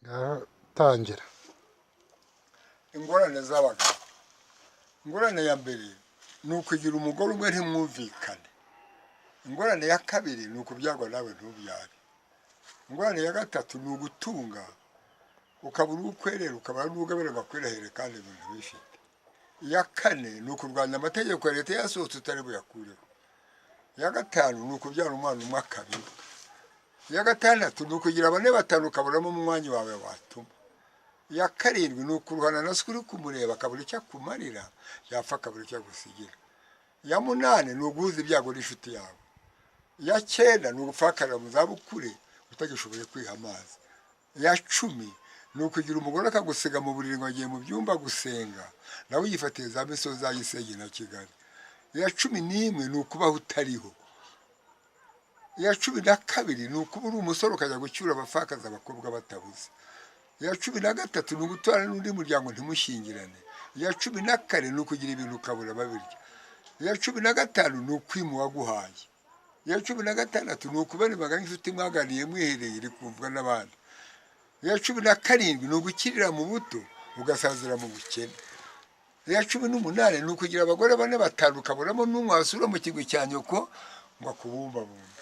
Ngaho tangira. Ingorane z'abagabo. Ingorane ya mbere ni ukugira umugore umwe ntimwumvikane. Ingorane ya kabiri ni ukubyarwa nawe ntubyare. Ingorane ya gatatu ni ugutunga ukabura uwo ukwerera, ukabura n'uwo ugabira ngo akwerahere kandi ibintu bifite. Iya kane ni ukurwanya amategeko ya leta yasohotse utari buyakureho. Iya gatanu ni ukubyara umwana umwe akabibwa. Iya gatandatu ni ukugira bane batanu ukaburamo umwanya wawe watuma. Iya karindwi ni ukuruhana na se uri kumureba akabura icyo akumarira, yapfa akabura icyo agusigira. Iya munani ni uguhuza ibyago n'inshuti yawe. Iya cyenda ni ugupfakara mu zabukure utagishoboye kwiha amazi. Iya 10 ni ukugira umugore akagusiga mu buriri ngo agiye mu byumba gusenga, nawe yifatiye za misozi za Gisenyi na Kigali. Iya 11 ni ukubaho utariho. Iya 12 ni ukuba uri umusore ukajya gucyura abapfakazi abakobwa batabuze. Iya 13 ni uguturana n'undi muryango ntimushyingirane. Iya 14 ni ukugira ibintu ukabura babirya. Iya 15 ni ukwima uwaguhaye. Iya 16 ni ukubona imbaga y'inshuti mwaganiye mwihereye iri kumvwa n'abandi. Iya 17 ni ugukirira mu buto ugasazira mu bukene. Iya 18 ni ukugira abagore bane batanu ukaburamo n'umwe wasura mu kigwi cya nyoko ngo akubumbabumbe.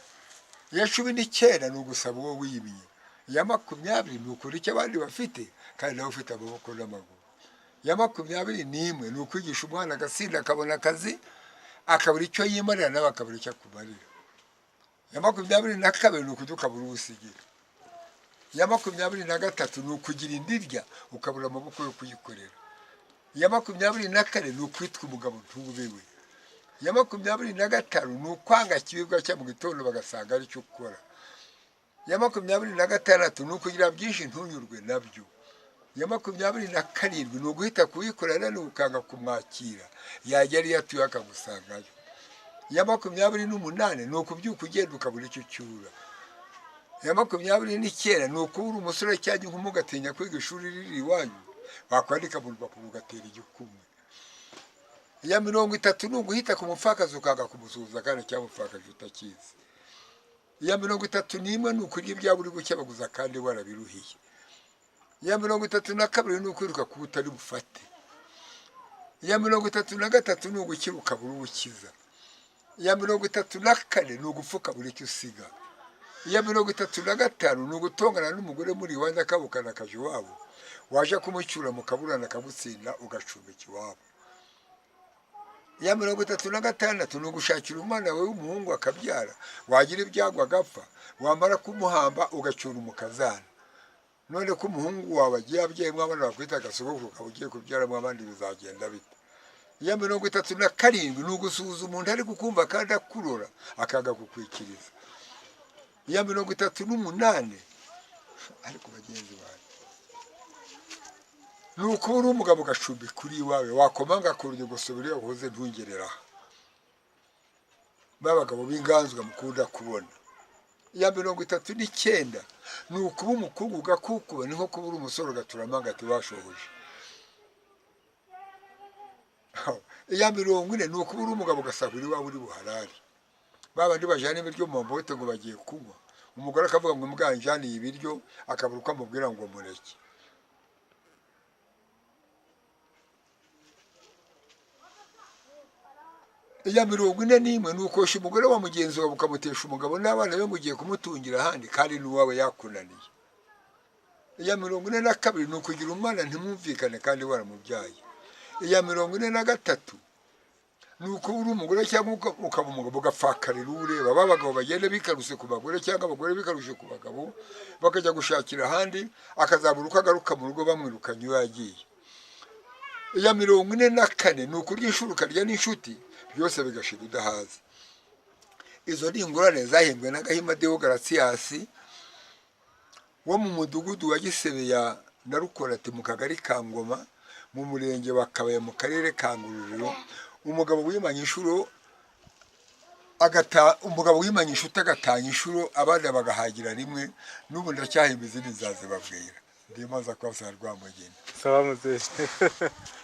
Iya 19 ni ugusaba uwo wimye. Iya 20 ni ukora icyo abandi bafite kandi nawe ufite amaboko n'amaguru. Iya 21 ni ukwigisha umwana agasinda akabona akazi, akabura icyo yimarira nawe akabura icyo akumarira. Iya 22 ni ukurya ukabura uwo usigira. Iya 23 ni ukugira indirya ukabura amaboko yo kuyikorera. Iya 24 ni ukwitwa umugabo ntube we. Iya 25 ni ukwanga kibibwa cya mu gitondo bagasanga aricyo ukora. Iya 26 ni ukugira byinshi ntunyurwe nabyo. Iya 27 ni uguhita kuyikorera ananiwe ukanga kumwakira, yagera iyo atuye akagusangayo. Iya 28 ni ukubyuka ugenda ukabura icyo ucyura. Iya 29 ni ukuba uri umusore cyangwa inkumi ugatinya kwiga ishuri riri iwanyu, bakwandika mu rupapuro ugatera igikumwe. Iya 30 ni uguhita ku mupfakazi ukanga kumusuhuza kandi icyamupfakaje utakizi. Iya 31 ni ukurya ibyawe uri gukebaguza kandi warabiruhiye. Iya 32 ni ukwiruka kuba utari bufate. Iya 33 ni ugukira ukabura uwo ukiza. Iya 34 ni ugupfa ukabura icyo usiga. Iya 35 ni ugutongana n'umugore muri iwanyu akabukana akaja iwabo, waje kumucyura mukaburana akagutsinda ugacumbika iwabo. Iya 36 ni ugushakira umwana wawe w'umuhungu akabyara, wagira ibyago agapfa, wamara kumuhamba ugacyura umukazana. None ko umuhungu wawe agiye abyayemo abana bakwita agasogokuru ukaba ugiye kubyaramo abandi bizagenda bite? Iya 37 ni ugusuhuza umuntu ari kukumva kandi akurora akanga kukwikiriza. Iya 38, ariko bagenzi banjye, ni ukuba uri umugabo ugacumbika uri iwawe, wakomanga ku rugi gusubira iyo wahoze ntungerera aha. Ba bagabo b'inganzwa mukunda kubona. Iya 39 ni ukuba umukungu ugakukuba, ni nko kuba uri umusore ugaturamo agati washohoje. Iya 40 ni ukuba uri umugabo ugasahura iwawe uri buharari. Ba bandi bajyana ibiryo mu mabote ngo bagiye kunywa, umugore akavuga ngo imbwa yanjyaniye ibiryo, akabura uko amubwira ngo mureke. Iya 41 ni ukosha umugore wa mugenzi wawe ukamutesha umugabo n'abana be ngo ugiye kumutungira ahandi kandi n'uwawe yakunaniye. Iya 42 ni ukugira umwana ntimwumvikane kandi waramubyaye. Iya 43 ni ukuba uri umugore cyangwa ukaba umugabo ugapfakarira uwo ureba. Ba bagabo bagenda bikaruse ku bagore cyangwa abagore bikarushe ku bagabo, bakajya gushakira ahandi, akazabura uko agaruka mu rugo bamwirukanye iyo yagiye. Iya 44 ni ukurya inshuro ukarya n'inshuti, byose bigashira udahaze. Izo ni ingorane zahimbwe na Gahima Deogaratiyasi wo mu mudugudu wa Gisebe ya Narukorati mu kagari ka Ngoma mu murenge wa Kabaya mu karere ka Ngororero. Umugabo wimanye inshuro agata, umugabo wimanye inshuti agatanya inshuro, abana bagahagira rimwe. N'ubu ndacyahimba izindi nzazibabwira. Ndimo nza kubasaba Rwamugeni. Sawa muzehe.